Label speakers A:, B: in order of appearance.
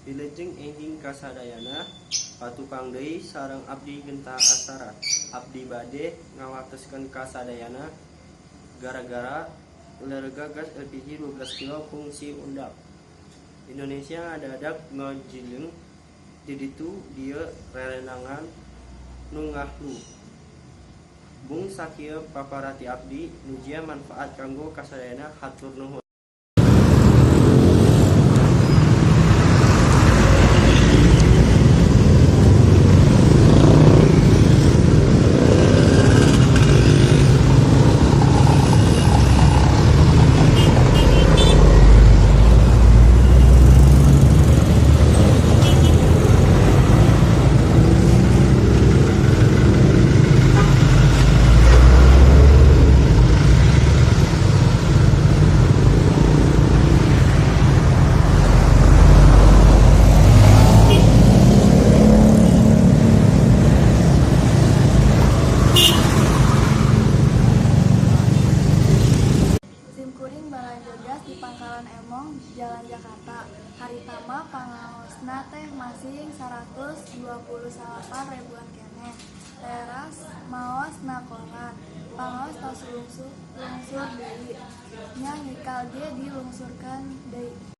A: Wilujeng enjing kasadayana, patepang deui sareng abdi Genta Asara. Abdi bade ngawartoskeun kasadayana gara-gara lerega gas LPG 12 kilo kungsi undap. Indonesia ngadadak ngojleng di ditu dieu rerencangan nu ngahulu. Mung sakieu papar ti abdi, mugia manfaat kanggo kasadayana, hatur nuhun.
B: Simkuring balanja gas di Pangkalan Emong, Jalan Jakarta. Harita mah pangaosna teh masih 129 ribuan keneh. Teras maos na koran. Pangaos tos lungsur deui. Nya nyikal ge dilungsurkeun deui.